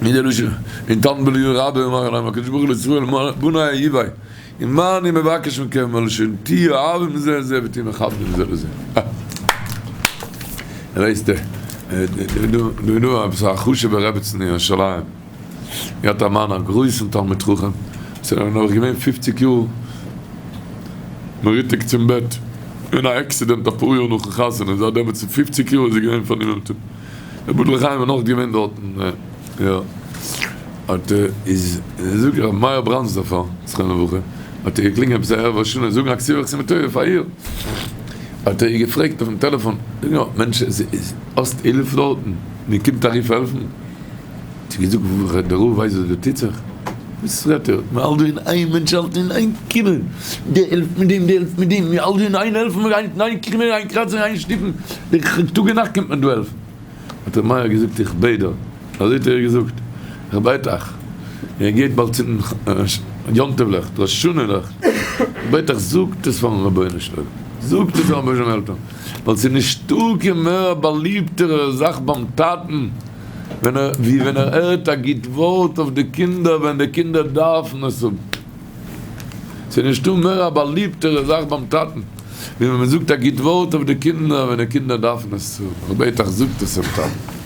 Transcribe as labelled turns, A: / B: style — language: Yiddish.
A: מיט די לשון אין תלמוד בלי' רבה אמר אליהם הקדוש ברוך הוא לישראל בני אהובי ומה אני מבקש מכם אלא שתהיו אוהבים זה את זה ותהיו מכבדים זה לזה. ווייסט דא איז דא עפעס א חשובע רעבעצן אין ירושלים געהאט א מאן א גרויסן תלמיד חכם ס'איז נאך געווען פופציג יאר מרותק צום בעט אין א עקסידענט אפאר יאר נאכן חתונה זייט דעמאלטס איז פופציג יאר איז זי געווען פארנומען מיט אים. רבי דוד לחיים איז נאך געווען דארטן יא האט איז זאגט רבי מאיר בראנדסדארפער זכרונו לברכה האט ער געקלינגען עפעס א ערב ראש השנה זאגן א כתיבה וחתימה טובה פאר איר האט ער איר געפרעגט אויפן טעלעפאן זאג נאר מענטש האסט הילף דארטן מען קומט אריף העלפן האט זי געזאגט וואו דער רב ווייסט וואס דא טוט זיך וואס רעדט איר מען האלט דא אין איין מענטש האלט אין איין קומען דער העלפט מיט דעם דער העלפט מיט דעם מיר האלט דא אין איין העלפן מיר אין איין קרימען אין איין קראצן אין איין שטופן טאג און נאכט קומט מען דא העלפן. האט ר' מאיר געזאגט איך בעט דיר, אזוי האט ער געזאגט, איך בעט אייך, איר גייט באלד צינדן יום טוב לעכט, ראש השנה לעכט, איך בעט אייך זאגט עס פארן רבונו של עולם, זאגט עס פארן רבונו של עולם, ווייל ס'איז נישטא קיין מער באליבטערע זאך ביים טאטן ווען ער ווי ווען ער הערט א גוט ווארט אויף די קינדער ווען די קינדער דארפן עס האבן. ס'איז נישטא מער א באליבטערע זאך ביים טאטן ווי ווען מ'זאגט א גוט ווארט אויף די קינדער ווען די קינדער דארפן עס צו האבן. איך בעט אייך זאגט עס צום טאטן.